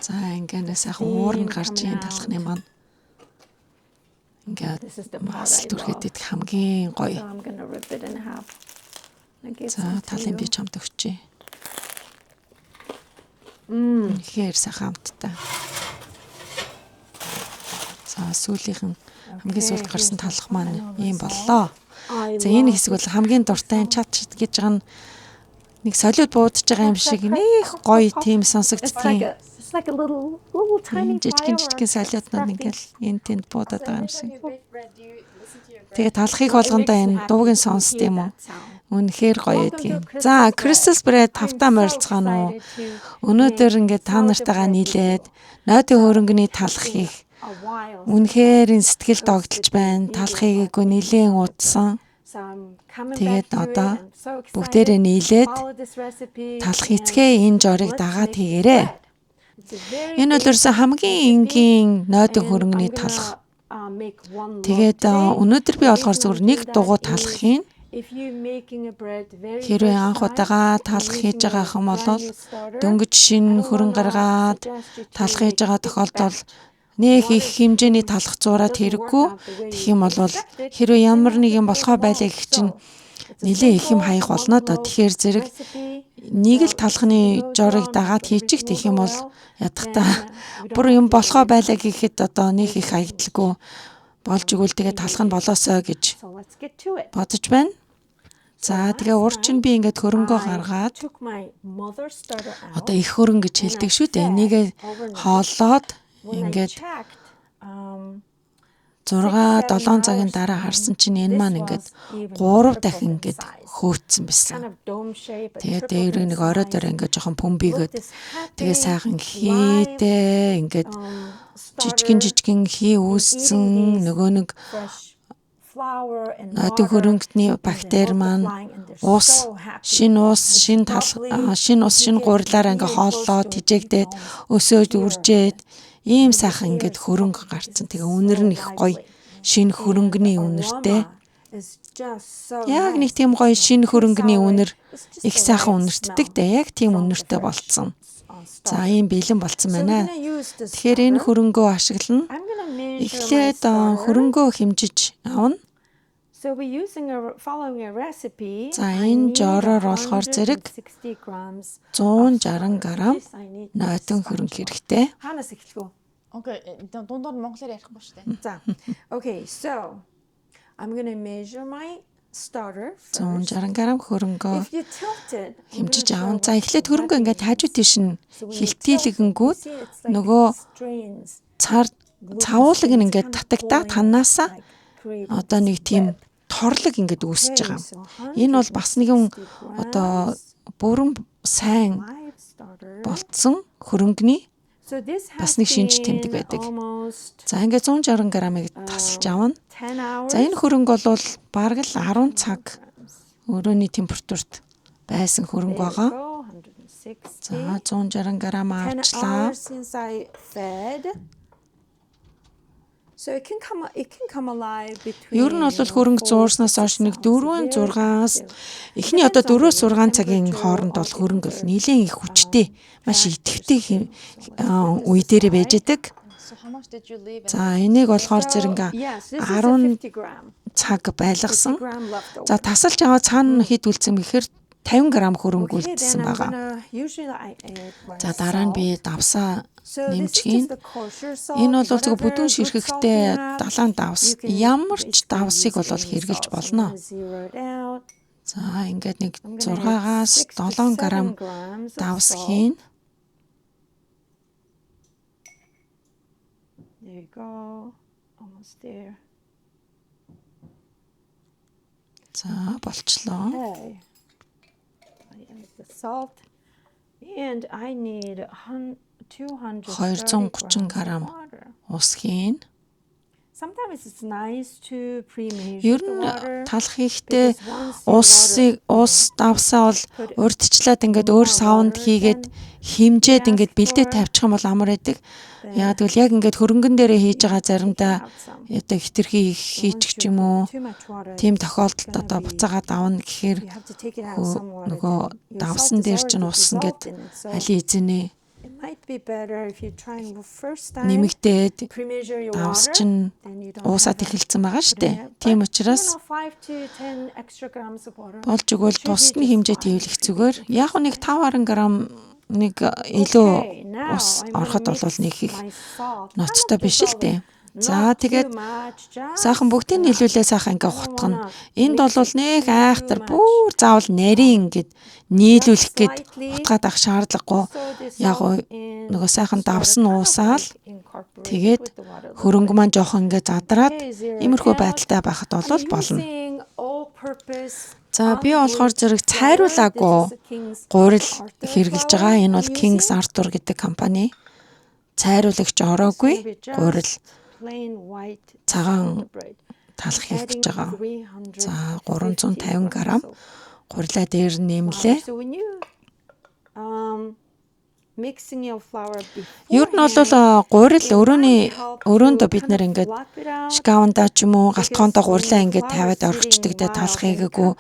За ингээд сайхан уур нь гарч ийн талхны маань. Ингээд масл түрхэд идэх хамгийн гоё. За талын би чамд өгчээ. Үнэхээр сайхан амттай. За сүүлийнх нь хамгийн сүүлд гарсан талх маань ийм боллоо. За энэ хэсэг бол хамгийн дуртай чат чат гэж байгаа нь нэг солиод буудаж байгаа юм шиг нэх гоё тийм сонсогддгийн. Жижигэн жижигэн солиотнууд ингээл энэ тэнд буудаад байгаа юм шиг. Тэгээ талхыг болгондоо энэ дууг нь сонсд юм уу? Үнэхээр гоё эдгийн. За Crystal Bread тавтаа морилцгаана уу? Өнөөдөр ингээд та нартайгаа нийлээд нойтын хөрөнгөний талх хийх үнэхээр энэ сэтгэл догдолж байна. Талх хийгээгүй нилээн удсан. Тэгээд одоо бүгдээрээ нийлээд талх хийцгээ энэ жорыг дагаад хийгээрэй. Энэ бол ерөөсөө хамгийн энгийн нойтын хөрөнгөний талх. Тэгээд өнөөдөр би болохоор зөвхөн нэг дугуй талх хийнэ. Хэрвээ анх удаага талх хийж байгаа юм бол дөнгөж шинэ хөрөнгө гаргаад талх хийж байгаа тохиолдолд нэх их хэмжээний талх зуураад хэрэггүй. Тэгэх юм бол хэрвээ ямар нэг юм болохоо байлаа гэх чинь нэлээ их юм хаях болно доо. Тэгэхээр зэрэг нэг л талхны жорыг дагаад хийчих тэгэх юм бол ядахтаа бүр юм болохоо байлаа гэхэд одоо нэх их хаягдalгүй болж игэл тэгээ талх нь болоосой гэж бодож байна. За тэгээ урд чинь би ингээд хөрөнгөө гаргаад одоо их хөрөнгө гэж хэлдэг шүү дээ. Энийгээ хооллоод ингээд 6 7 цагийн дараа харсан чинь энэ маань ингээд 3 дахин ингээд хөөцсөн байсан. Тэгээ дээрээ нэг орой дээр ингээд жоохон пүмбийгээд тэгээ сайхан хийдэ ингээд жижигэн жижигэн хий үүссэн нөгөө нэг нойтон хөрөнгөний бактери маань ус шинэ ус шинэ тал шинэ ус шинэ гурилаар ингээ хооллоо тижээгдээд өсөөд үржээд ийм сайхан ингээд хөрөнгө гарцсан. Тэгээ үнэр нь их гоё шинэ хөрөнгөний үнэртэй. Яг нэг тийм гоё шинэ хөрөнгөний үнэр их сайхан үнэртдэг дээ. Яг тийм үнэртэй болцсон. За ийм бэлэн болцсон байна. Тэгэхээр энэ хөрөнгөө ашиглана. Эхлээд хөрөнгөө хэмжиж авна. За энэ жороор болохоор зэрэг 160 г нойтон хөрөнгө хэрэгтэй. Хаанаас эхлэх үү? Окей, дундуур монголоор ярих юм ба шүү дээ. За. Okay, so I'm going to measure my starter first. 160 г хөрөнгөө хэмжиж авна. За эхлээд хөрөнгөө ингээд хажуу тийш нь хилтийлгэнгүүд нөгөө цар цавуулаг нь ингээд татагдаад танаасаа одоо нэг тийм торлог ингээд үүсэж байгаа. Энэ бол бас нэгэн одоо бүрэн сайн болцсон хөрөнгөний бас нэг шинж тэмдэг байдаг. За ингээд 160 г-ыг тасалж авна. За энэ хөрөнгө бол бараг л 10 цаг өрөөний температурт байсан хөрөнгө байгаа. За 160 г авчлаа. Ер нь бол хөрөнгө зуурснаас хойш нэг 4-6-аас эхний одоо 4-6 цагийн хооронд бол хөрөнгө бол нэлээд их хүчтэй, маш идэвхтэй үе дээрээ байж идэг. За энийг болохоор зэрэг 10 цаг байлгасан. За тасалж аваад цаана хэд үлдсэн гэхээр 50 г хөрөнгө үлдсэн байгаа. За дараа нь би давсаа нэмж хийн. Энэ бол зөвхөн бүдүүн ширхэгтэй далайн давс. Ямар ч давсыг бол хэрэглэж болно. За ингээд нэг 6-аас 7 г давс хийн. There you go. Almost there. За болчлоо. Okay. I add the salt and I need 230 230 grams г of water. ус хийн. Sometimes it's nice to pre-measure Ер the нь water талх хийхдээ because once your water усыг ус давсаа бол урьдчилаад ингээд өөр савнд хийгээд химжээд ингээд бэлдээ тавьчих юм бол амар байдаг. Яг тэгвэл яг ингээд хөрөнгөн дээрээ хийж байгаа заримдаа одоо хитрхи их хийчих ч юм уу too much water, тийм тохиолдолд одоо буцаагаад авна гэхээр you have to take it out some water. нөгөө then. Your давсан salt is дээр чинь already ус ингээд dissolved in it, so алин эзэнэ it Нэмэгдээд давс чинь уусаад эхэлсэн байгаа шүү дээ. Тийм учраас болж игэл тусны хэмжээ тээвлэх зүгээр. Яг нэг 5 10 г нэг илүү ус ороход бол нэг их ноцтой биш л дээ. За тэгээд сайхан бүгдийг нийлүүлээ сайхан ингээ хутгана. Энд бол нэг айхтар бүр заавал нарийн ингээд нийлүүлэх гээд хутгаад авах шаардлагагүй. Яг нөгөө сайхан давсан уусаал тэгээд хөрөнгө маань жоохон ингээ задраад иймэрхүү байдалтай байхад бол болно. За би болохоор зэрэг цайруулаагүй гурил хэрэглэж байгаа. Энэ бол Kings Arthur гэдэг компани. Цайруулагч ороогүй гурил цагаан талах хийх гэж байгаа. За 350 г гурилаа дээр нэмлээ. Ер нь бол гурил өрөөндөө бид нэр ингээд шкафандаа ч юм уу галтгоондоо гурилаа ингээд тавиад орхичдаг те талах хийгээгүй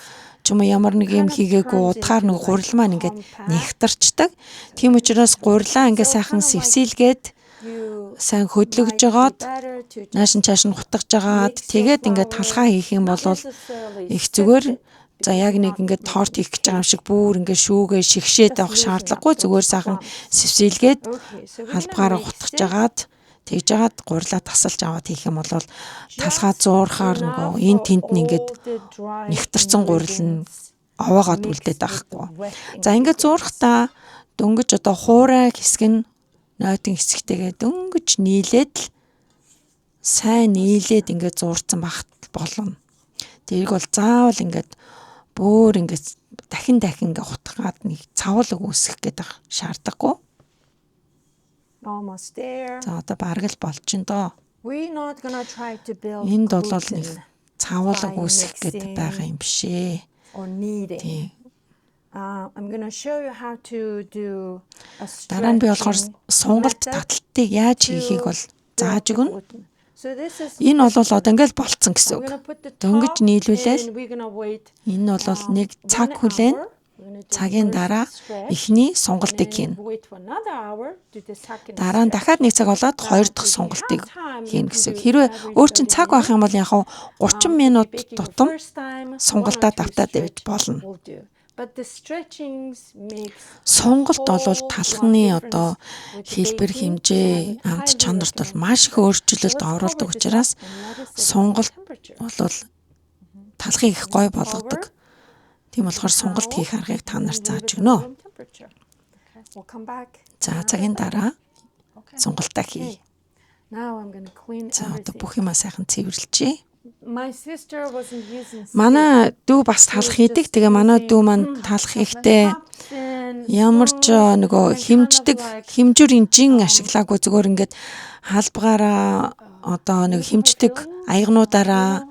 ч юм уу ямар нэг юм хийгээгүй удахаар нэг гурил маань ингээд нягтарчдаг. Тийм учраас гурилаа ингээд сайхан сэвсийлгээд сайн хөдлөгж жагаад нааш нь чааш нь хутгаж жагаад тэгээд ингээд талхаа хийх юм бол их зүгээр. За яг нэг ингээд торт хийх гэж байгаа юм шиг бүр ингээд шүүгээ шигшээд авах шаардлагагүй, зүгээр сайхан сэвсийлгээд халбгаараа хутгаж жагаад тэгж жагаад гурлаа тасалж аваад хийх юм бол талхаа зуурахаар нөгөө энэ тэнд нь ингээд нэгтэрсэн гурил нь овоогоод үлдээд байхгүй. За ингээд зуурахтаа дөнгөж одоо хуурай хэсэг нь нойтон хэсэгтэйгээ дөнгөж нийлээд л сайн нийлээд ингээд зуурсан багт болно. Тэрийг бол заавал ингээд бөөр ингээд дахин дахин ингээд хутгаад нэг цавлаг үүсгэх гэдэг шаардлагагүй. За одоо бараг л болчин доо. Энд бол нэг цавлаг үүсгэх гэдэг байгаа юм биш ээ. Тийм. Дараа нь би болохоор сунгалт таталтыг яаж хийхийг бол зааж өгнө. Энэ бол одоо ингээл болцсон гэсэн үг. Дөнгөж нийлүүлээл энэ бол нэг цаг хүлээн. Цагийн дараа эхний сунгалтыг хийнэ. Дараа нь дахиад нэг цаг болоод хоёр дахь сунгалтыг хийнэ гэсэн үг. Хэрвээ өөр чинь цаг байх юм бол яг 30 минут тутам сунгалтаа давтаад явж болно. Сунгалт бол талхны одоо хэлбэр хэмжээ, амт чанарт бол маш их өөрчлөлт оруулдаг учраас сунгалт бол талхыг их гоё болгодог. Тийм болохоор сунгалт хийх аргыг та нарт зааж өгнө. За цагийн дараа сунгалтаа хийе. За одоо бүх юмаа сайхан цэвэрлэжээ. Манай дүү бас талах хийдэг. Тэгээ манай дүү маань талах хийхдээ ямар ч нөгөө хэмждэг хэмжүүрийн жин ашиглаагүй, зүгээр ингээд халбгаараа одоо нэг хэмждэг аягнуудаараа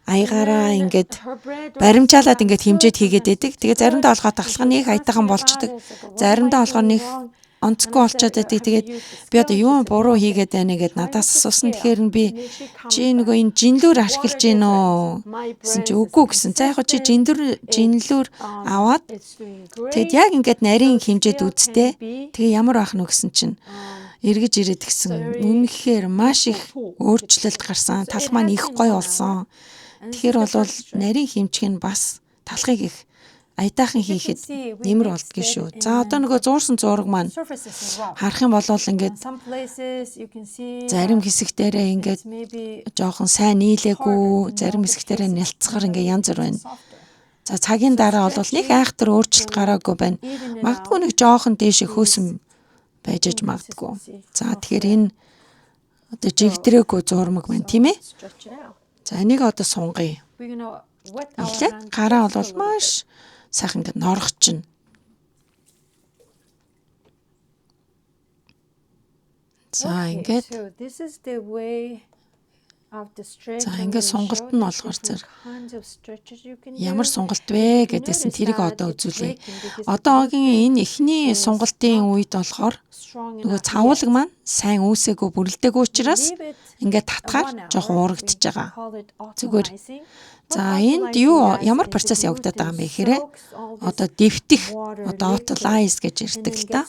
аягаараа ингээд баримжаалаад ингээд хэмжээд хийгээд байдаг. Тэгээ заримдаа болохоор талах нь их аятайхан болчдөг. Заримдаа болохоор нэг онцгүй болчоод байдаг. Тэгээд би одоо юу буруу хийгээд байна гэд надаас асуусан. Тэгэхээр нь би чи нөгөө энэ жинлүүр ашиглаж гин үү гэсэн чи үгүй гэсэн. За яг чи жинлүүр аваад тэгэд яг ингээд нарийн хэмжээд үзтээ. Тэгээ ямар байх нь вэ гэсэн чинь эргэж ирээд гисэн. Үнэхээр маш их өөрчлөлт гарсан. Талх маань их гоё болсон. Тэгэхээр бол нарийн хэмжих нь бас талхыг их аятайхан хийхэд нэмэр болдгоо шүү. За одоо нөгөө зуурсан зураг маань харах юм бол ингээд зарим хэсэг дээрээ ингээд жоохон сайн нийлээгүй, зарим хэсэг дээрээ нялцгар ингээд янз бүр байна. За цагийн дараа бол нэг айхтар өөрчлөлт гараагүй байна. Магадгүй нэг жоохон дээшээ хөөсөн байж аж магадгүй. За тэгэхээр энэ одоо жигдрээгүй зурмаг байна, тийм ээ? За энийг одоо сунгая. Эхлээд гараа бол маш сайхан ингээд норгоч чинь. За ингээд за ингээд сонголт нь болохоор зэрэг ямар сонголт вэ гэдээсэн тэрийг одоо үзүүлье. Одоогийн энэ эхний сонголтын үед болохоор нөгөө цавуулаг маань сайн үүсээгүй, бүрэлдээгүй учраас Ингээд татгаар жоох уурагдчихж байгаа. Зүгээр. За энд юу ямар процесс явагдаад байгаа юм бэ гэхээр одоо дэвтэх, одоо autolyze гэж ярьдаг л та.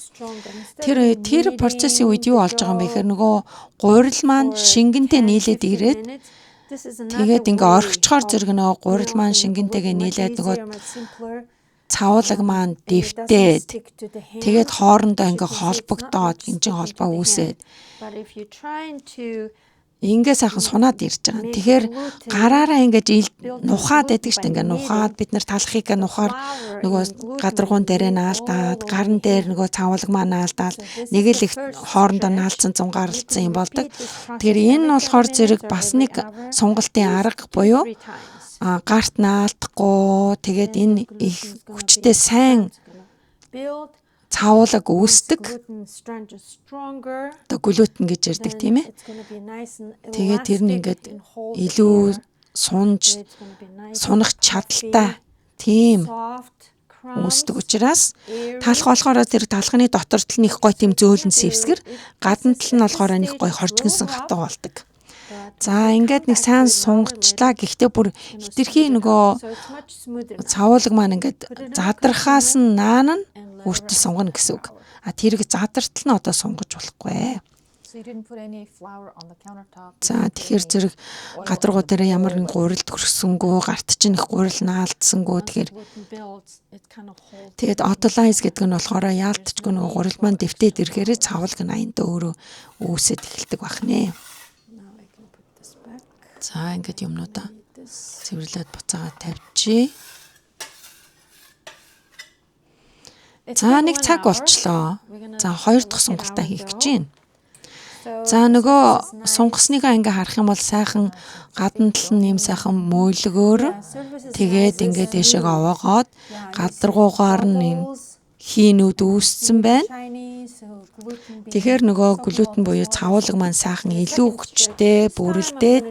Тэр процессын үед юу болж байгаа юм бэ гэхээр нөгөө гурил маань шингэнтэй нийлээд ирээд тэгээд ингээ орхичхоор зэрэг нөгөө гурил маань шингэнтэйгээ нийлээд нөгөө цавуулаг маань дэвтээд тэгээд хоорондоо ингээ холбогдоод гинжин холбоо үүсээд ингээ сайхан сунаад ирж байгаа. Тэгэхээр гараараа ингэж нухаад байдаг шүү дээ. Ингээ нухаад бид нар талхыг нухаар нөгөө гадаргуун дээрээ наалдаад, гарн дээр нөгөө цавуулаг маань наалдаад нэг л их хоорондоо наалдсан зунгаарлцсан юм болдог. Тэгэхээр энэ нь болохоор зэрэг бас нэг сунгалтын арга буюу гарт наалдахгүй, тэгээд энэ их хүчтэй сайн цавуулаг үүсдэг. Одоо глютен гэж ярьдаг тийм ээ. Тэгээд тэр нь ингээд илүү сунж сунах чадaltaй тийм үүсдэг учраас талх болохоор тэр талхны дотор тал нь их гоё тийм зөөлөн сэвсгэр, гадна тал нь болохоор нэг гоё хоржигнсан хатуу болдог. За ингээд нэг сайн сунгацлаа. Гэхдээ бүр хитрхи нөгөө цавуулаг маань ингээд задрахаас нь наан нь хүртэл сунгана гэсэн үг. А тэрийг задартал нь одоо сунгаж болохгүй. За тэгэхээр зэрэг гадаргуу дээр ямар нэг гурилд хөрсөнгөө, гарт чинь их гурил наалдсангүй. Тэгэхээр тэгээд autolyze гэдэг нь болохоор яалтчгүй нөгөө гурил маань дэвтээд ирэхээр цавуулаг нь аяндаа өөрөө үүсээд эхэлдэг байх нэ. За ингээд юмнуудаа цэвэрлээд буцаагаа тавьчих. За нэг цаг болчлоо. За хоёр дахь сунгалтаа хийх гэж байна. За нөгөө сунгасныгаа ингээ харах юм бол сайхан гадна тал нь юм сайхан мөөлгөөр тэгээд ингээд дээшээ овоогоод гадаргуугаар нь юм хийнүүд үүссэн байна. Тэгэхээр нөгөө глютен буюу цавуулаг маань сайхан илүү хүчтэй бүрэлдээд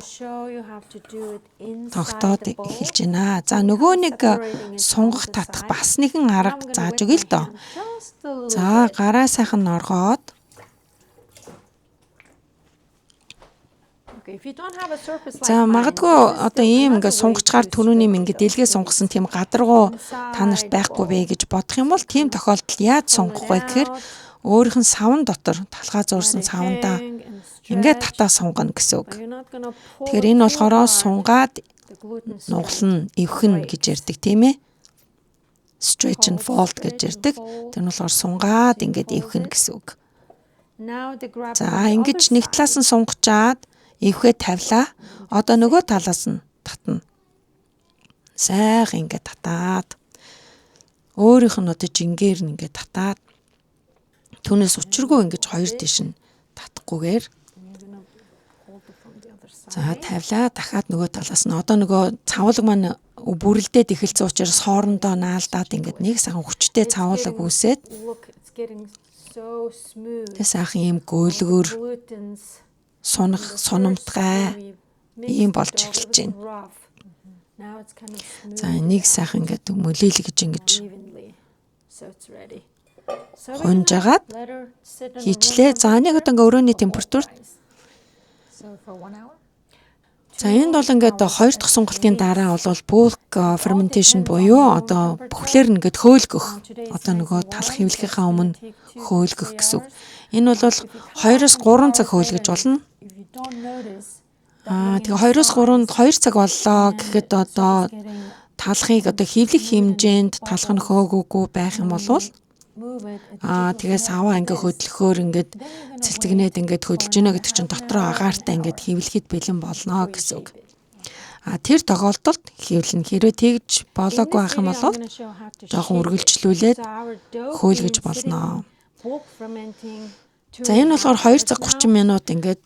тогтоод эхэлж байна. За нөгөө нэг сунгах татах бас нэгэн арга зааж өгье л доо. За гараа сайхан норгоод. За магадгүй одоо ийм ингээ сунгачгаар түрүүний юм ингээ дэлгээ сунгасан тийм гадаргуу та нарт байхгүй бэ гэж бодох юм бол тийм тохиолдолд яаж сунгах вэ гэхээр өөрийнх нь савн дотор талхаа зуурсан савндаа ингээ татаа сунгана гэсэн үг. Тэгэхээр энэ болохоор сунгаад нуглана, эвхэн гэж ярьдаг тийм ээ. Stretch and fold гэж ярьдаг. Тэр нь болохоор сунгаад ингээд эвхэн гэсэн үг. За ингэж нэг талаас нь сунгачаад эвхээ тавилаа. Одоо нөгөө талаас нь татна. Сайхан ингээд татаад өөрийнх нь одоо жингээр нь ингээд татаад түүнээс учиргүй ингэж хоёр тийш нь татахгүйгээр. За тавилаа. Дахиад нөгөө талаас нь одоо нөгөө цавуулаг маань бүрэлдээд эхэлсэн учраас хоорондоо наалдаад ингээд нэг сайхан хүчтэй цавуулаг үүсээд тэг сайхан ийм гөөлгөр сунах сунамтгай ийм болж эхэлж байна. За энийг сайхан ингээд мөлийлгэж ингэж хунжгаад хийчлээ. За энийг одоо ингээ өрөөний температурт. За энд бол ингээд хоёр дахь сунгалтын дараа бол bulk fermentation буюу одоо бүхлээр нь ингээд хөөлгөх, одоо нөгөө талх хэвлэхийнхаа өмнө хөөлгөх гэсэн үг. Энэ бол 2-3 цаг хөөлгөж болно. Тэгээ 2-3 2 цаг боллоо гэхэд одоо талхыг одоо хэвлэх хэмжээнд талх нь хөөгөөгүй байх юм бол тэгээ саваа ингээ хөдлөхөөр ингээд цэлцэгнээд ингээд хөдөлж гинэ гэдэг чинь дотроо агаартай ингээд хэвлэхэд бэлэн болно гэсэн үг. Тэр тохиолдолд хэвлэнэ. Хэрвээ тэгж болоогүй байх юм бол жоохон үргэлжлүүлээд хөөлгөж болно. За энэ болохоор 2 цаг 30 минут ингээд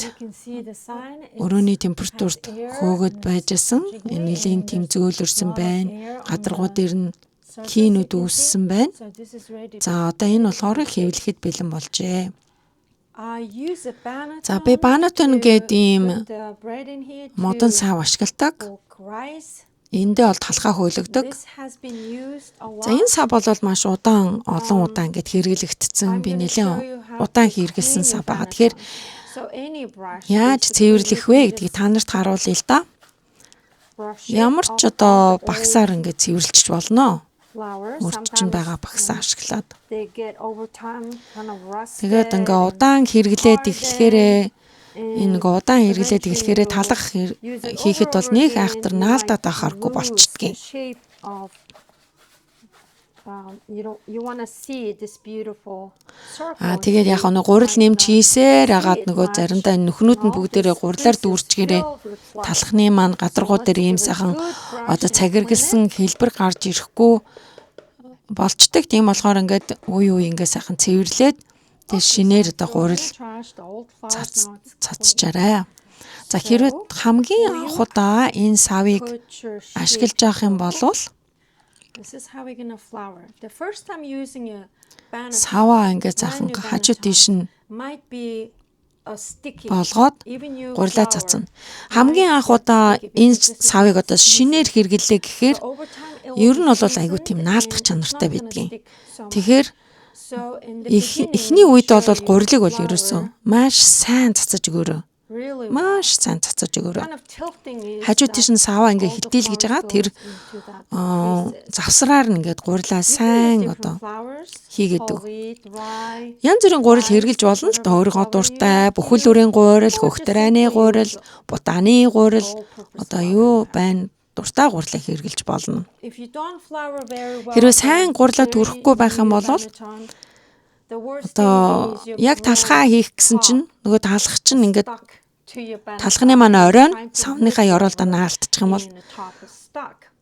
өрөөний температурт хөөгөөд байж исэн. Энэ нэлийн тэм зөөлөрсөн байна. Гадаргуу дээр нь хийнүүд үүссэн байна. За одоо энэ болохоор хэвлэхэд бэлэн болжээ. За би банатон гэдэг ийм модон сав ашигладаг. Эндээ бол талхаа хөөлгдөг. За энэ сав бол маш удаан олон удаа ингээд хэрэглэгдсэн. Би нэлээд удаан хэрэглэсэн сав байгаа. Тэгэхээр Яаж цэвэрлэх вэ гэдгийг та нарт харуулъя л да. Ямар ч одоо багсаар ингээд цэвэрлчих болно. Урд чинь байгаа багсаа ашиглаад. Тэгээд ингээ удаан хэрэглээд эхлэхээрээ энэ нэг удаан хэрэглээд эхлэхээрээ талах хийхэд бол нэг айхтар наалдаад байхааргүй болчдгийг. Аа тэгээд яг нэг гурил нэмж хийсээр агаад нөгөө заримдаа нөхнүүд нь бүгдээрээ гурлаар дүүрчгээрээ талхны маань гадаргуу дээр ийм сайхан одоо цагиргалсан хэлбэр гарч ирэхгүй болчдөг. Тийм болохоор ингээд үе үе ингээд сайхан цэвэрлээд тэгээд шинээр одоо гурил цацчаарай. За хэрвээ хамгийн анх удаа энэ савыг ашиглаж авах юм бол саваа ингээд захан хажуу тийш нь болгоод гурлаа цацна. Хамгийн анх удаа энэ савыг одоо шинээр хэрэглэе гэхээр ер нь бол айгүй тийм наалдах чанартай байдгийн. Тэгэхээр эхний үед бол гурилыг бол ерөөсөө маш сайн цацаж өгөөрэй. Маш сайн цацаж өгөөрэй. Хажуу тийш нь саваа ингээ хилдээл гэж байгаа. Тэр завсраар нь ингээд гурилаа сайн одоо хийгээд өг. Янз бүрийн гурил хэрглэж болно л да. Өөрийнхөө дуртай бүхэл бүрийн гурил, хөхтөрайны гурил, будааны гурил одоо юу байна дуртай гурлаа хэрглэж болно. Хэрвээ сайн гурлаа төрөхгүй байх юм бол одоо яг талхаа хийх гэсэн чинь нөгөө талх чинь ингээд талхны маань оройн савныхаа ёроолдоо наалтчих юм бол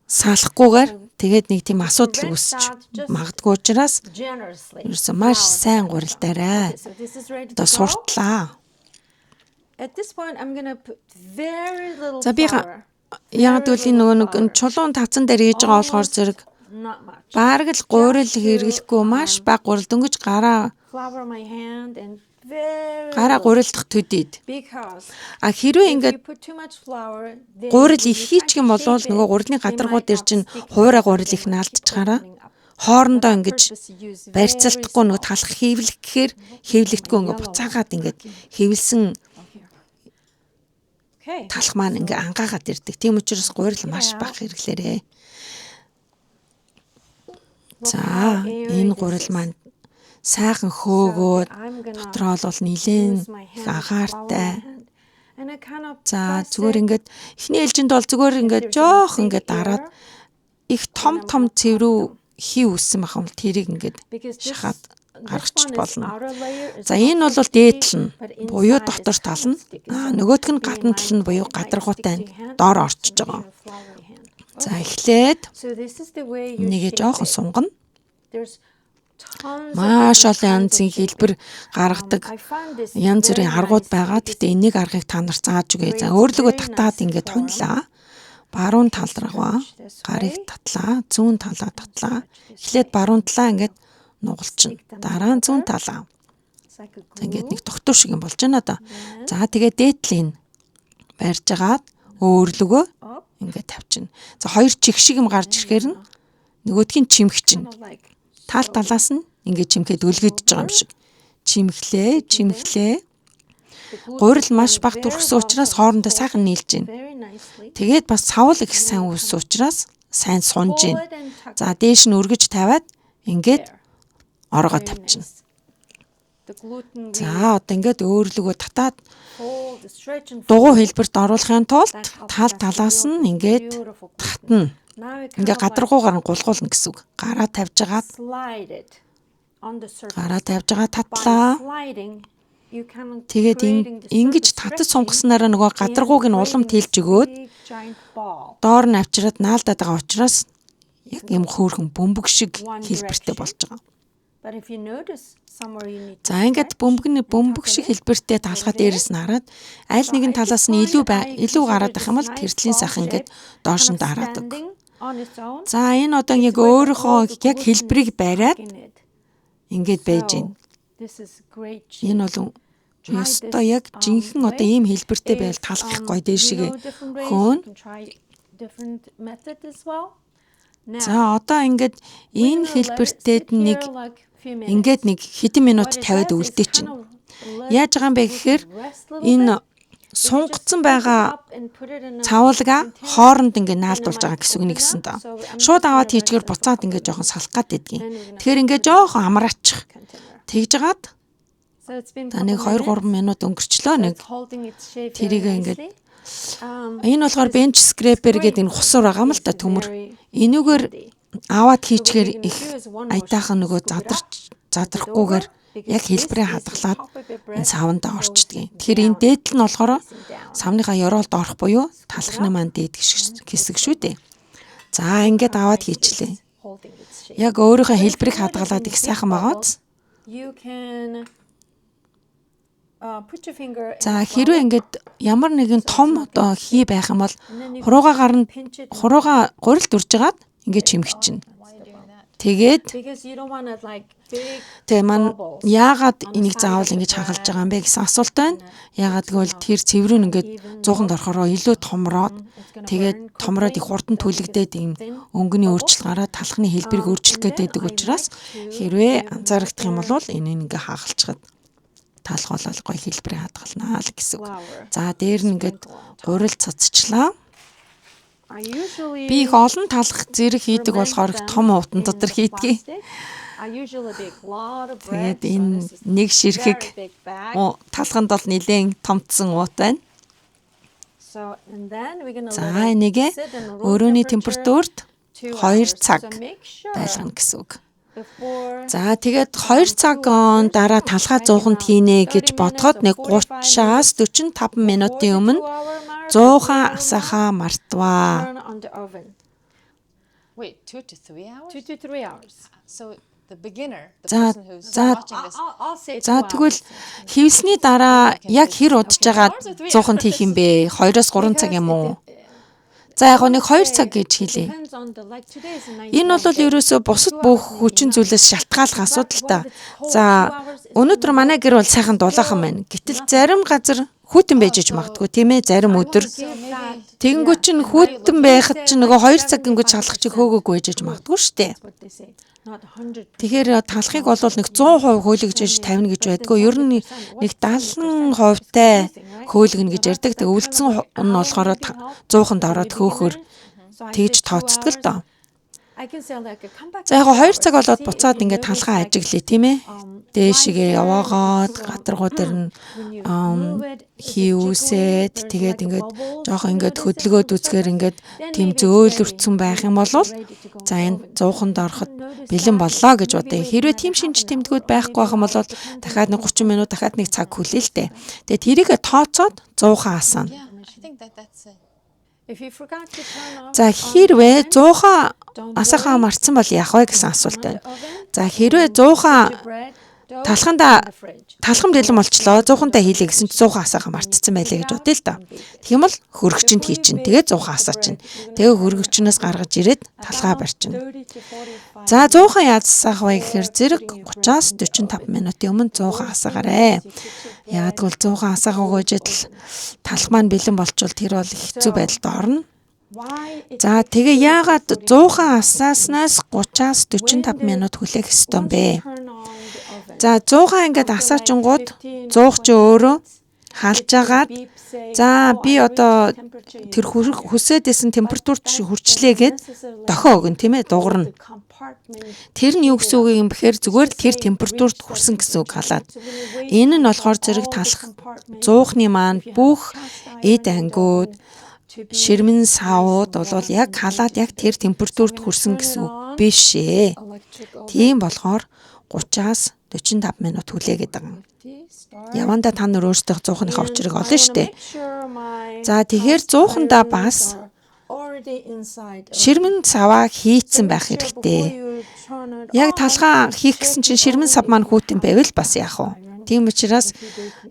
салахгүйгээр тэгээд нэг тийм асуудал үүсч магадгүй учраас ерөөсөө маш сайн гурилдаарай. Одоо суртлаа. За би яг гэвэл энэ нөгөө нэг чулуун тавцан дээр хийж байгаа болохоор зэрэг бараг л гурил хэрэглэхгүй маш бага гурил дөнгөж гараа гурилдах төдийд. А хэрвээ ингээд гурил их хийчих юм бол нөгөө гурилын гадаргуу дээр чинь хуурай гурил их наалдчихаараа хоорондоо ингэж барьцаалтахгүй нөгөө талах хийвлэх гэхээр хийвлэгдэхгүй ингээд буцаагаад ингээд хэвлсэн талх маань ингээ ангаагаад ирдэг. Тийм учраас гурил маш бага хэрэглээрэй. За энэ гурил маань сайхан хөөгөөд дотроо бол нилээн их агаартай. За зүгээр ингээд эхний ээлжинд бол зүгээр ингээд жоох ингээд дараад их том том цэврүү хий үүссэн байх юм бол тэрийг ингээд шахаад гаргачих болно. За энэ бол дээд тал нь буюу дотор тал нь, нөгөөх нь гадна тал нь буюу гадаргуутай доор орчиж байгаа. За эхлээд нэгэ жоохон сунгана. Маш олон янзын хэлбэр гаргадаг янз бүрийн аргууд байгаа. Гэхдээ энийг аргыг та нарт зааж өгье. За өөрлөгөө татаад ингээд хунлаа. Баруун тал руугаа гарыг татлаа, зүүн талаа татлаа. Эхлээд баруун талаа ингээд нугалчихна. Дараа нь зүүн талаа. За ингээд нэг тогтур шиг юм болж байна да. За тэгээд дээд талын барьж агаад өөрлөгөө ингээд тавьчихна. За хоёр чих шиг юм гарч ирэхээр нь нөгөөдхийн чимхчин. Тал талаас нь ингээд чимхэд өлгийдөж байгаа юм шиг. Чимхлээ, чимхлээ. Гурил маш бага түрхсэн учраас хоорондоо сайхан нийлж байна. Тэгээд бас савл их сайн үүссэн учраас сайн сунж байна. За дээш нь өргөж тавиад ингээд оргоо тавьчихна. За одоо ингээд өөрлөгөө татаад дугуй хэлбэрт оруулахын тулд тал талаас нь ингээд татна. Ингээ гадаргуугаар нь гулгуулна гэсэн үг. Гараа тавьж агаад татлаа. Тэгээд ингэж татаж сунгаснараа нөгөө гадаргууг нь улам тэлж өгөөд доор нь авчираад наалдаад байгаа учраас яг юм хөөрхөн бөмбөг шиг хэлбэртэй болж байгаа. За ингээд бөмбөг шиг хэлбэртэй талхаа дээрээс нь хараад аль нэгэн талаас нь илүү гараад байх юм бол тэр төрлийн сайхан ингээд доош нь дараад өг. За энэ одоо яг өөрийнхөө яг хэлбэрийг бариад ингээд байж байна. Энэ бол ёстой яг жинхэнэ одоо ийм хэлбэртэй байвал талах их гоё дээшгээ хөөн. За одоо ингээд энэ хэлбэртэд нэг ингээд нэг хэдэн минут тавиад үлдээ чинь. Яаж байгаа юм бэ гэхээр энэ сунгацсан байгаа цавуулга хооронд ингээ наалдуулж байгаа гэсэн үг нэгсэн доо. Шууд аваад хийчихээр буцаад ингээ жоохон салах гад байдгийн. Тэгэхээр ингээ жоохон амраачих. Тэгж жагаад за нэг 2 3 минут өнгөрчлөө нэг. Тэрийг ингээд энэ болохоор bench scraper гэдэг энэ хусуур байгаа юм л та төмөр. Энүүгээр аваад хийчихээр их аятайхан нөгөө задрахгүйгээр яг хэлбэрээ хадгалаад энэ савндаа орчдөг. Тэгэхээр энэ дээдл нь болохоор савныхаа ёроолд орох буюу талхны маань дээд хэсэг шүү дээ. За ингээд аваад хийчлээ. Яг өөрийнхөө хэлбэрийг хадгалаад их сайхан байгааз. За хэрвээ ингээд ямар нэгэн том одоо хий байх юм бол хуруугаа гарна, хуруугаа гурилд үрж жагаад ингээд чимхчихнэ. Тэгээд тэгээ маань яагаад энийг заавал ингэж хагалж байгаа юм бэ гэсэн асуулт байна. Яагаад гэвэл тэр цэврүүн ингээд 100-нд орохороо илүү томроод тэгээд томроод их хурдан түлэгдээд ийм өнгөний өөрчлөлт гараад талхны хэлбэрийг өөрчлөх гээд байдаг учраас хэрвээ анзаарагдах юм бол энийг ингээ хагалчихад талх болол гоё хэлбэрээ хадгалнаа л гэсэн үг. За дээр нь ингээд гурил цацчлаа. Би их олон талх зэрэг хийдэг болохоор их том уутан дотор хийдгийг. Тэгээд энэ нэг ширхэг талханд бол нэлээн томтсон уут байна. За энийгээ өрөөний температурт 2 цаг байлгана гэсэн үг. За тэгээд 2 цаг дараа талхаа 100-нд хийнэ гэж бодоход нэг 30-аас 45 минутын өмнө 100 асаахаа мартваа. Wait, 2 to 3 hours? 2 to 3 hours. So the beginner, the За person who's за watching this. За тэгвэл хэвлсний дараа яг хэр удаж байгаа 100-нд хийх юм бэ? 2-оос 3 цаг юм уу? За яг нэг 2 цаг гэж хэлье. Энэ бол ерөөсөө бусад бүх хүчин зүйлээс шалтгааллах асуудал та. За өнөөдөр манай гэр бол сайхан дулаахан байна. Гэтэл зарим газар хүйтэн байж иж магадгүй тийм ээ зарим өдөр. Тэгэнгүүт чинь хүйтэн байхад чинь нөгөө 2 цаг гингүүт шалах чиг хөөгөөгүй байж иж магадгүй шүү дээ. Тэгэхээр талхыг бол нэг 100% хөөлгөж иж тавина гэж байдгүй. Ер нь нэг 70% тай хөөлгөнө гэж ярьдаг. Тэг үлдсэн нь болохоор 100-нд ороод хөөхөр тэгж тооцдог л доо. За яг 2 цаг болоод буцаад ингээд талхаа ажиглая тийм ээ. Дээшгээ яваагаад гадаргуу дээр нь хийвсээд тэгээд ингээд жоохон ингээд хөдөлгөөд үзэхээр ингээд тийм зөөлрцөн байх юм бол за энэ 100-нд ороход бэлэн боллоо гэж бодъё. Хэрвээ тийм шинж тэмдгүүд байхгүй байх юм бол дахиад нэг 30 минут дахиад нэг цаг хүлээ л дээ. Тэгээд тэрийг тооцоод 100-хан асаана. За хэрвээ 100-хан асаахаа мартсан бол яах вэ гэсэн асуулт байна. За хэрвээ 100-хан талхандаа талхам дэлэн болчлоо 100-тай хийлээ гэсэн чинь 100 асаагаа мартцсан байлээ гэж бодъё л доо. Тэгэх юм бол хөргөчөнд хийчин. Тэгээ 100 асаа чинь. Тэгээ хөргөчнөөс гаргаж ирээд талхаа барьчихна. За 100 яаж асаах вэ гэхээр зэрэг 30-аас 45 минутын өмнө 100 асаагаарэ. Яагад гэвэл 100 асаагаагүй жидэл талх маань бэлэн болчвол тэр бол хэцүү байдалд орно. За тэгээ яагаад 100 асааснаас 30-аас 45 минут хүлээх ёстой юм бэ? За 100 ингээд асаачингууд 100 чи өөрөө халж агаад за би одоо тэр хүсээд исэн температурт хүрчлээ гэд дохио өгнө тийм ээ дугарна. Тэр нь юу гэсэн үг юм бэхээр зүгээр л тэр температурт хүрсэн гэсэн үг халаад. Энэ нь болохоор зэрэг талх 100-ны маань бүх эд ангиуд ширмэн савууд бол яг халаад яг тэр температурт хүрсэн гэсэн үг биш ээ. Тийм болохоор 30-аас 45 минут хүлээгээд байгаа. Явандаа та нар өөрсдөө 100-ныхаа учрыг олно штэ. За тэгэхээр 100-ндаа бас ширмэн саваа хийцэн байх хэрэгтэй. Яг талхаа хийх гэсэн чинь ширмэн сав маань хүүтэн байвал бас яах вэ? Тийм учраас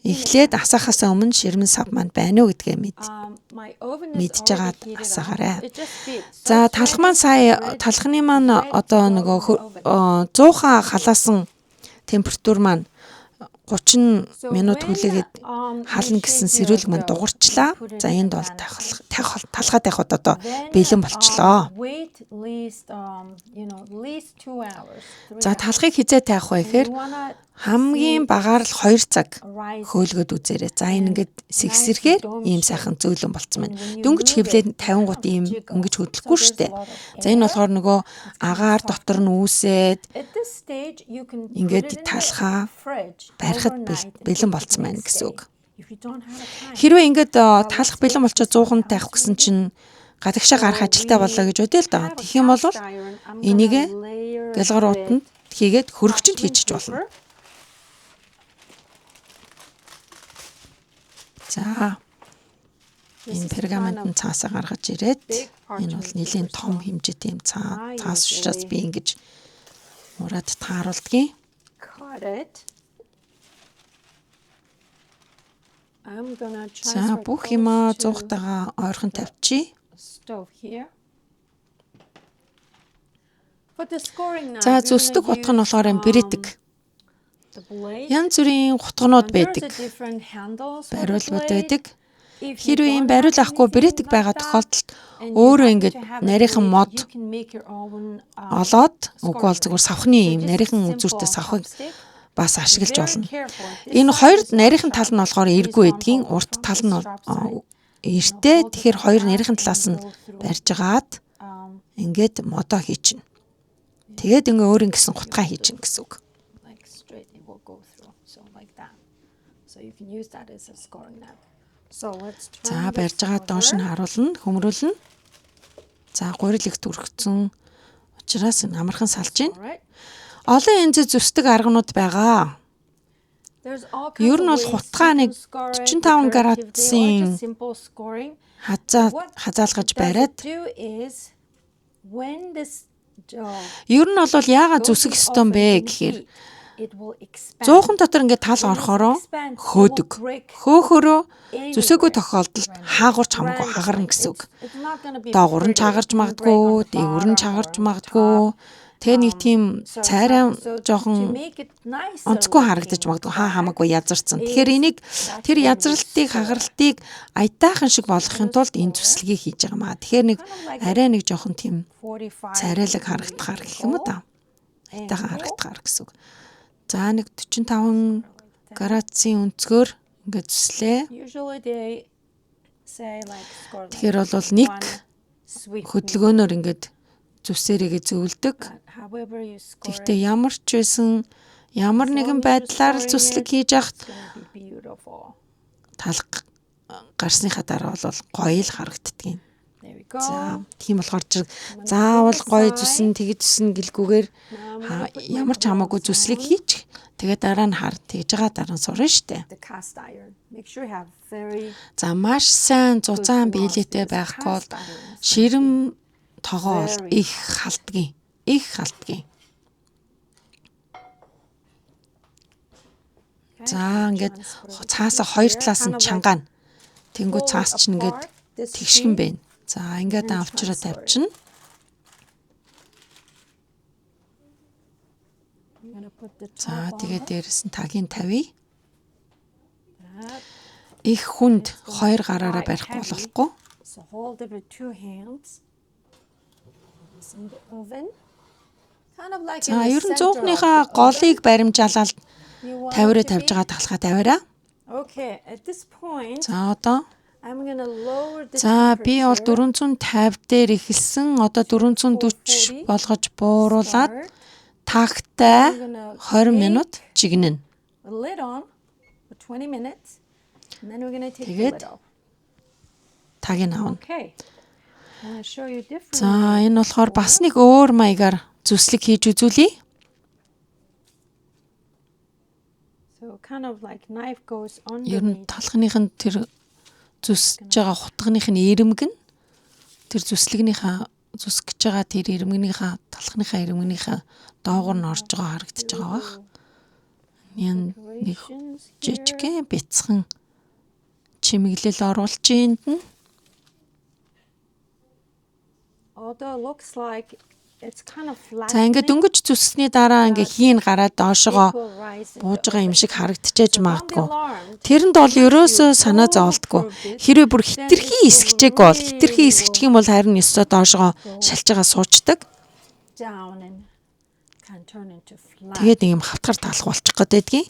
эхлээд асаахаасаа өмнө ширмэн сав маань байна уу гэдгээ мэдж байгаад асаагаарай. За талх маань сая талхны маань одоо нөгөө 100 халаасан температур маань 30 So минут when хүлээгээд you хална shape гэсэн your сэрүүлэг маань dough, you дугарчлаа. put it За in энд the бол pan. талхаа тавихад одоо Then бэлэн болчлоо. wait at least at least 2 hours, 3 За hours. талхыг хизээ тавих вэ And гэхээр you wanna хамгийн see багаар л 2 цаг rising хөөлгöd үзээрэй. За энэ and ингээд nice сэгсэрхээр dome ийм shape. сайхан зөөлөн болцсон And байна. when you Дөнгөж move it, хевлээ it 50 kind гут of ийм jiggles. өнгөж So хөдлөхгүй there's a штэ. lot of За энэ air. болохоор нөгөө It's kind of агаар дотор softened. нь үүсээд At this stage, you can put ингээд it in the талхаа fridge барихад overnight and бэлэн eat it болцсон байна next гэсэн day. үг. If you don't have a time. Хэрвээ ингээд Let's талах make бэлэн болчоо this one. 100 How тавих much гэсэн we do? чинь гадагшаа гарах So ажилтаа боллоо we гэж бодъё л доо. have a Тэгэх юм бол cast iron. I'm gonna энийг layer it гэлгар with уутанд хийгээд хөрөгчөнд parchment хийчих болно. paper. За This энэ is kind пергамент of нь цаасаа гаргаж ирээд big энэ бол parchment нэлийн paper, том so хэмжээтэй юм I цаас учраас usually би ингэж мураад тааруулдгийн. cut it. I'm gonna За transfer бүх close юмаа to зуухтайгаа ойрхон the тавьчих. stove here. For the scoring За knife, we're gonna зүсдэг хутга нь use болохоор юм брэдэг. the blade. Янз бүрийн хутганууд There's байдаг. a different handles for the Бариулгууд blade. байдаг. If you Хэрвээ ийм don't have бариул авахгүй anything брэдэг like байгаа that тохиолдолд and you өөрөө happen ингээд to have a нарийнхан blade, мод you can make your own олоод үгүй бол scoring зүгээр knife. савхны So ийм just a нарийнхан үзүүртэй simple савхыг chopstick. бас ашиглаж Very болно. careful. This Энэ side хоёр is not нарийнхан sharp. тал нь болохоор It is эргүй on байдгийн both урт from тал the нь sharp side. эртээ. Hold it Тэгэхээр like хоёр that нарийнхан and талаас нь go through. барьж агаад ингээд модоо хийчихнэ. Тэгээд ингээ өөр ингэсэн хутгаа хийчихнэ гэсэн үг. Like straight it will go through. So like that. So you can use that as a scoring knife. So let's За turn барьж this байгаа доош нь over. харуулна, хөмрүүлнэ. За гурил их түрхсэн учраас энэ амархан салж All байна. right. Олон янзын зүсдэг арганууд байгаа. There's all kinds Ер of нь бол ways you хутгаа can нэг score it 45 decoratively or градусын just simple scoring. хазаа What хазаалгаж does it бариад do is when this dough ер нь бол яагаад goes зүсэх in ёстой юм oven бэ in гэхээр heat, it will expand. зуухан дотор ингээд тал When it орохороо expands, it will хөөдөг. break Хөөхөрөө зүсээгүй anywhere тохиолдолд randomly. хаагурч хамаагүй хагарна Randomly. гэсэн үг. It's not gonna be Доогуур нь pretty. чагарч It can break магадгүй, on the дээгүүр нь bottom or чагарч on the магадгүй. top. Тэгээ нэг тийм So it's цайраа not, so to жоохон make it nicer онцгүй харагдаж looking магадгүй хаа back хамаагүй язарсан. Тэгэхээр is энийг that's тэр when we язралтыг score. хагаралтыг аятайхан шиг болгохын Gonna тулд энэ score зүслэгийг хийж байгаа маа. Тэгэхээр нэг kind of like a арай нэг жоохон тийм 45 царайлаг degree харагдахаар гэх юм уу angle. та. Аятайхан Angle харагдахаар гэсэн үг. За нэг 45 like that. градусын өнцгөр ингээд зүслээ. Usually they say like score like Тэгэхээр бол нэг one sweep movement. хөдөлгөөнөөр ингээд зүсээрээгээ зөвлөдөг. But however you score Гэхдээ it, ямар ч байсан ямар as нэгэн long as you're байдлаар л scoring зүслэг it, хийж яхад it's gonna be beautiful. талх гарсныхаа дараа бол гоё л харагддгийг. There we За go. тийм болохоор ч I'm gonna flip заавал гоё зүсэн aside. тэгж зүсэн гэлгүүгээр Now I'm gonna put my ямар ч хамаагүй gloves зүслэг on. хийчих. Тэгээ дараа нь хар тэгж байгаа дараа нь сурна штэ. The cast iron. Make sure you have very За маш сайн good зузаан gloves биелээтэй because байхгүй бол cast iron is gonna be ширэм тогоо бол very их халтгийн. Их халтгийн. okay. За ингээд Transfer it цаасаа to хоёр here, талаас kind нь of like чангаана. Тэнгүү pull it цаас чинь ингээд apart, this тэгшгэн sheet, байна. За ингээд and авчраа transfer it. тавьчихна. I'm gonna put the За top on тэгээд it. дээрэс нь тагийн тавья. That Их хүнд it's gonna хоёр be гараараа quite барихгүй heavy. болохгүй. So hold it with two hands. It's in the oven. Kind of like in За the ер нь center of зуухныхаа the oven. голыг баримжаалал You want it тавиураа to тавьж be. байгаа талхаа тавиараа. Okay, at this point, За одоо I'm gonna lower the за би бол temperature 450 дээр эхэлсэн. Одоо to 440 440. болгож бууруулад Start. тагтай I'm gonna 20 минут bake жигнэн. the lid on for 20 minutes, and then we're gonna take the Тэгээд lid off. тагийг авна. Okay. I'm gonna show you different За way энэ to болохоор бас score. нэг өөр маягаар зүслэг хийж үзүүлье. So kind of like knife goes Ер нь underneath. талхных нь тэр зүсэж байгаа хутганых нь ирэмг нь тэр зүслэгнийхаа зүсгэж байгаа тэр ирэмгнийхаа талхныхаа ирэмгнийхаа доогуур нь орж байгаа харагдаж байгаа бах. Энэ нэг Decorations here. жижигхэн бяцхан чимэглэл оруулж энд нь Although it looks like За ингээд дөнгөж зүссний дараа ингээ хийн гараад доошогоо бууж байгаа юм шиг харагдчихэж магадгүй. Тэрэнд бол ерөөсөө санаа зоволтгүй. Хэрвээ бүр хитрхи эсгэжээг бол хитрхи эсгэчих юм бол харин ёстой доошогоо шалж байгаа суучдаг. Тэгээд нэг юм хавтгар талах болчих гээд байдгийн.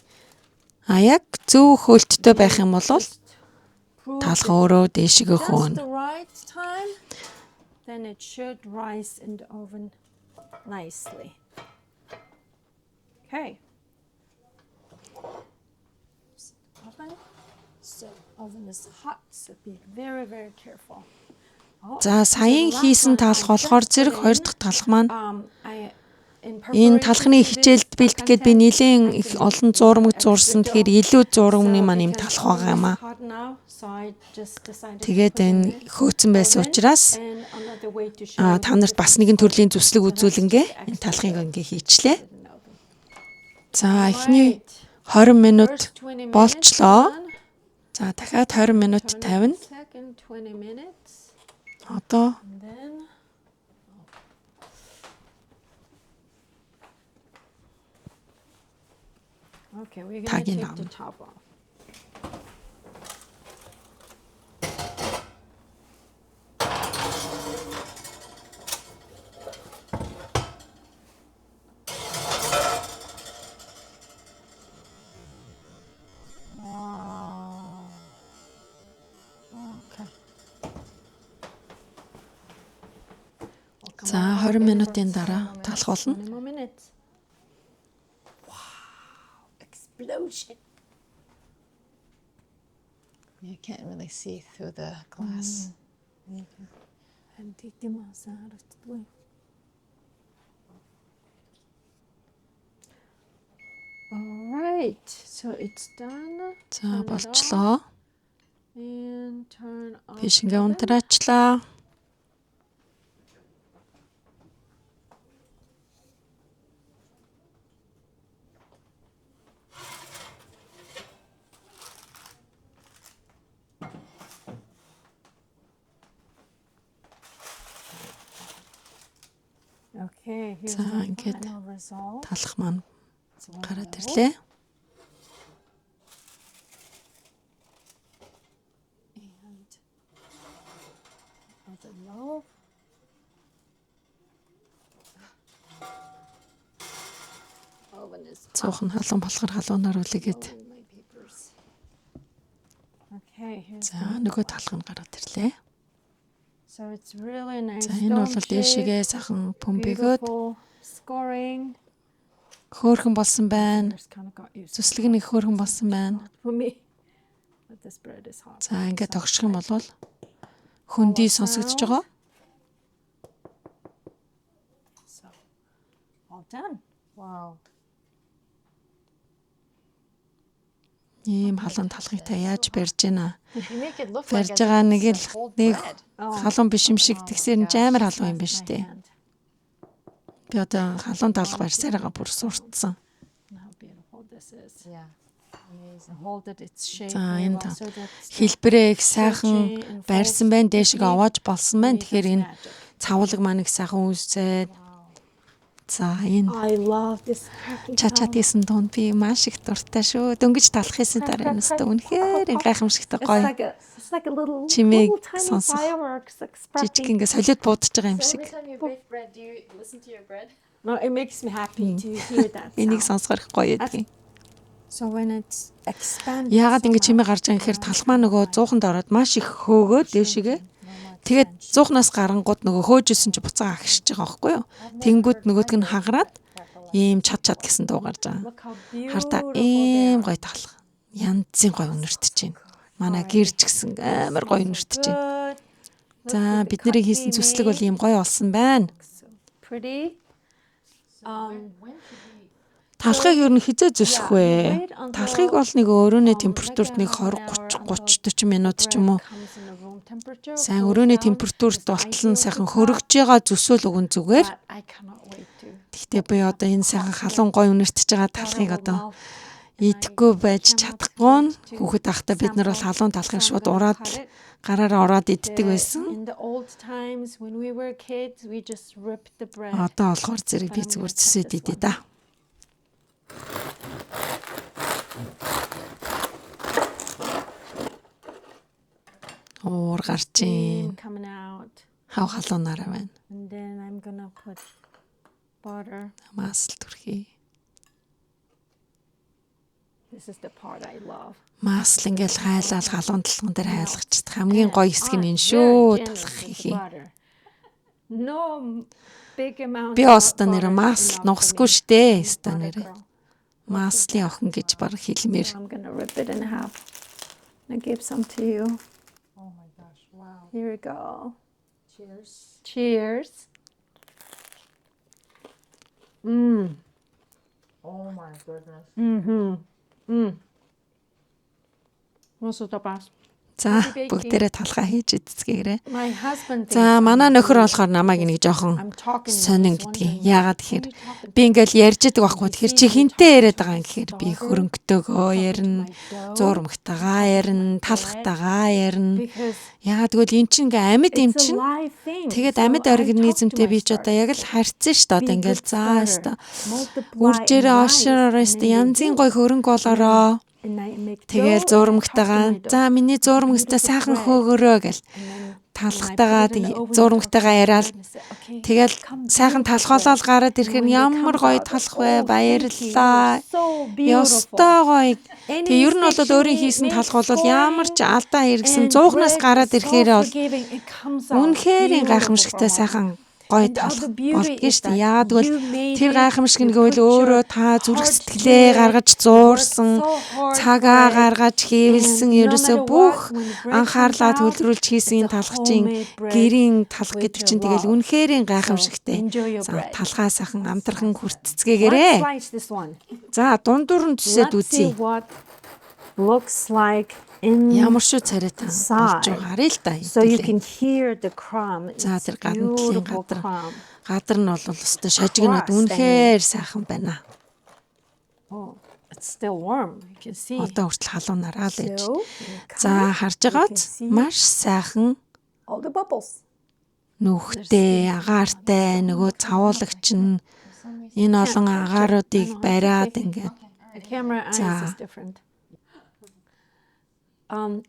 А яг зөв хөлттэй байх юм бол талах өөрөө дээшгээ хөөнө. Then it should rise in the oven nicely. Okay. Oven. So oven is hot, so be very very careful. За саяын хийсэн талх болохоор зэрэг хоёр дахь талх маань энэ талхны хичээлд бэлтгэхэд би нэлээд их олон зурмаг зурсан. Тэгэхээр илүү зурмны маань юм талх байгаа юм аа. Тэгээд энэ хөөцөн байсан учраас та нарт бас нэгэн төрлийн зүслэг үзүүлэнгээ энэ талхыг ингээ хийчлээ. За эхний 20 минут болчлоо. За дахиад 20 минут тавина. Одоо тагийг авна. За 20 минутын дараа талах болно. Explosion. You can't really see through the glass. Харин тийм асан харагддаггүй. All right. So it's done. За болчлоо. And turn off. Биш ингээ унтраачлаа. Okay, here's За the ингээд final result. талах маань гараад ирлээ. And other loaf. Oven is Цуухан халуун болохоор халуунаар үлээгээд. in my papers. Okay, here's За нөгөө талах нь гараад ирлээ. So it's really nice. За энэ бол dome shape, дээшгээ сайхан пүмбэгөөд beautiful scoring. хөөрхөн болсон байна. Just kind of got used Зүслэг нь их хөөрхөн болсон байна. for me. But this bread is hot. За ингээд тогших юм бол хөндий сонсогдож байгаа. So all done. Wow. Ийм халуун талхыг та яаж барьж гинэ? You make it look like Барьж байгаа нэг it's л a cold нэг bread. халуун биш юм шиг тэгсэр нь ч амар халуун юм биш My үү? hand. Би одоо халуун талх барьсаар байгаа бүр суртсан. And how beautiful this is. Yeah. Amazing. Hold it its shape За very энэ well та so that's the хэлбэрээ их сайхан барьсан байна. Дээшгээ овоож болсон байна. Тэгэхээр энэ magic. цавлаг маань их сайхан үүсээд за энэ I love this cracking чачат хийсэн дунд би маш их дуртай шүү. Дөнгөж талах хийсэн дараа энэ өстө үнэхээр гайхамшигтай It's гоё. like a it's like a little Чимээг little tiny сонсох. fireworks Жижиг expressing. ингээ солиод буудаж байгаа юм So шиг. every time you bake bread, do you listen to your bread? No, it makes me happy to hear that. Энийг sound. сонсохоор их гоё байдгийн. So when it's expanded. Яагаад so ингэ чимээ much, гарч байгаа юм гэхээр талх маа нөгөө зууханд ороод маш их хөөгөөд дээшгээ тэгээд зуухнаас гарангууд нөгөө хөөж исэн чи буцаа агшиж байгаа байхгүй юу? Тэнгүүд нөгөөдг нь хагараад ийм чад чад гэсэн дуу гарч байгаа. Look how Хартаа beautiful they ийм are. гоё талх. Янзын гоё үнэртэж байна. Манай гэрч гэсэн амар гоё үнэртэж байна. Good. Look За at the бидний cut хийсэн we зүслэг бол made. ийм гоё болсон байна. So pretty. When should we Талхыг ер нь хизээ зүсэх вэ? Талхыг бол нэг өрөөний температурт нэг 20 30 30 40 минут ч юм уу Comes in the room temperature. сайн cools өрөөний down. температурт It's болтол нь ideal сайхан to cut, хөргөж байгаа зүсөөл өгөн зүгээр. but I cannot wait to Гэхдээ би одоо энэ сайхан халуун гоё үнэртэж байгаа талхыг одоо Идэхгүй байж чадахгүй нь хүүхэд байхдаа бид нар бол халуун талхыг шууд ураад л гараараа ороод иддэг байсан. Одоо болохоор зэрэг би зүгээр зүсээд идэ да. Уур гарч ийн. Хав халуунаараа байна. Масл түрхий. Масл ингээл хайлал халуун талган дээр хайлгачд хамгийн гоё хэсэг нь энэ шүү талах хийх. Би оста нэр масл нугасгүй штэ ста нэр. Маслын охин гэж баг хэлмээр. I give some to you. Oh my gosh, wow. Here we go. Cheers. Cheers. Oh my goodness. This is the best. За бүгдээрээ талхаа хийж идцгээгээрэй. My husband thinks За манай нөхөр болохоор намайг нэг жоохон I'm talking and сонин he's гэдгийг. wondering, Яагаад тэгэхээр би ингээл ярьж идэг байхгүй. Тэгэхээр чи хинтээ яриад байгаа юм гэхээр би хөрөнгөтэйгөө ярина, зурмагтайгаа ярина, талхтайгаа ярина. Because Яагаад гэвэл эн чинь ингээ амьд юм it's a чинь. live thing. Тэгээд So амьд I talk to организмтэй my би ч одоо starter. яг л харьцсан шүү дээ. Одоо Be ингээл good за starter. өстой. Multiply Үржээрээ and rise, ошроор and өстой then you янзын do. гоё хөрөнгө болоороо. And I make Тэгэл dough and I talk to зурмагтайгаа my dough. за миний зурмагтай Beautiful сайхан bread. хөөгөрөө гэл And then when I put талхтайгаа it in the oven, I talk to зурмагтайгаа my яриад bread and say, "Okay, тэгэл come сайхан beautiful талхолоол bread." гараад And ирэхээр when they ямар come гоё out, талх вэ "Oh, thank you, you're баярлалаа. so beautiful." Ёстой гоё. Any Тэгээ ер нь бол mistake you өөрийн хийсэн make талх бол ямар ч scoring алдаа хэрэгсэн and 100-наас bread гараад is so ирэхээр бол forgiving. It comes out үнэхээр beautiful гайхамшигтай from us. сайхан гоё And the талх other beauty болдгоо is шүү дээ. that Яагаад гэвэл you made тэр it, гайхамшиг you нь гэвэл put your өөрөө та зүрх heart to сэтгэлээ it, гаргаж you worked зуурсан, so hard for цагаа it, гаргаж хийвэлсэн and no ерөөсөө matter бүх what, when the bread comes анхаарлаа out, төвлөрүүлж хийсэн it's энэ a талхчийн homemade bread гэрийн талх with гэдэг your чинь тэгэл love. үнэхээр So гайхамшигтай. enjoy your За bread. талхаа сайхан амтрхан Let's хүртцгээгээрээ. slice this one. За дундуур нь зүсээд Let's see үзье. what looks like in Ямар шүү царайтай болж inside. байгаа харъя л да. So you хэдүүлээ. can hear the crumb. За It's тэр гадна талын beautiful гадар crumb. гадар нь бол өстой шажигнаад Crust, I mean. үнэхээр сайхан байна. Oh, it's still warm. You can see. Одоо хүртэл халуунараа л ээж. So, when it За comes, харж you can байгааз see маш сайхан all the bubbles. нүхтэй, агаартай, нөгөө цавуулагч нь энэ олон агааруудыг бариад ингээд The camera eyes За. is different.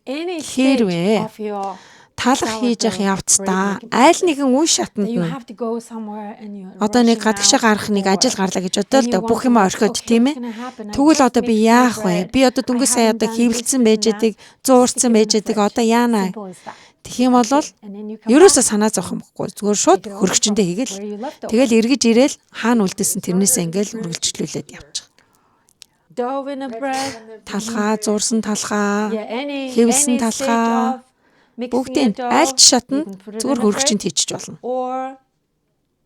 Any Тэгэхээр stage вэ? of your талах хийж явах sourdough явцдаа bread making аль нэгэн үе that шатанд you нь have to go somewhere and you're одоо нэг rushing гадагшаа out гарах нэг the ажил door. гарлаа гэж бодъё л And да you бүх юм wonder, орхиод okay, тийм what's ээ. gonna happen? I Тэгвэл just одоо би mixed my яах вэ? bread. Би одоо I дөнгөж сая haven't одоо done this, хийвэлцэн this байж and that. идэг, Stick зуурсан it in байж the идэг fridge. одоо яана? Simple as that. Тэгэх юм бол And then you come ерөөсөө back, санаа зовох юм байхгүй. Зүгээр шууд take it over хөргөчөндөө from хийгээл. where you left off. Тэгэл эргэж ирээл хаана үлдээсэн тэрнээсээ ингээл үргэлжлүүлээд явчих. Dough in a bread. Талхаа, зуурсан талхаа, Yeah, any хэвлсэн any stage талхаа of mixing your бүгдийг dough, аль ч you шатанд can put it зүгээр in the хөргөчөнд fridge хийчих болно. or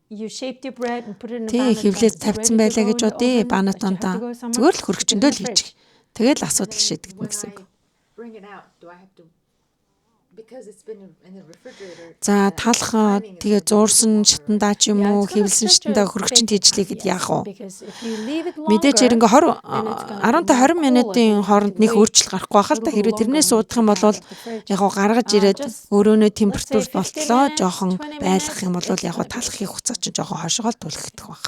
you shaped your bread and put it in a Тий, banneton. хэвлээд It's тавьсан ready to байлаа go гэж in the бодъё. oven, but you have to Банатонтаа go somewhere, зүгээр л put it in хөргөчөндөө the л хийчих. fridge. Тэгэл асуудал шийдэгдэнэ When гэсэн үг. I bring it out, do I have to because it's been in the refrigerator. За the талх timing is тэгээ gonna be зуурсан longer. шатандаа ч юм Yeah, уу it's gonna хэвлсэн stretch шатандаа your хөргөчөнд bake хийжлээ time, гэд yes, яах вэ? because if you leave it Мэдээж longer, хэрэг 20 then it's gonna be 15 more 20 cooler, минутын then you хооронд can нэг wait өөрчлөлт гарахгүй байх a л та little хэрвээ longer тэрнээс and удах юм take it бол out of the fridge. яг гоо гаргаж ирээд Just өрөөнөө let's say температурт 15 болтлоо minutes, жоохон 20 байлгах minutes, юм бол it's яг гоо gonna be талхын хугацаа чинь жоохон хойшоогоо түлхэгдэх байх.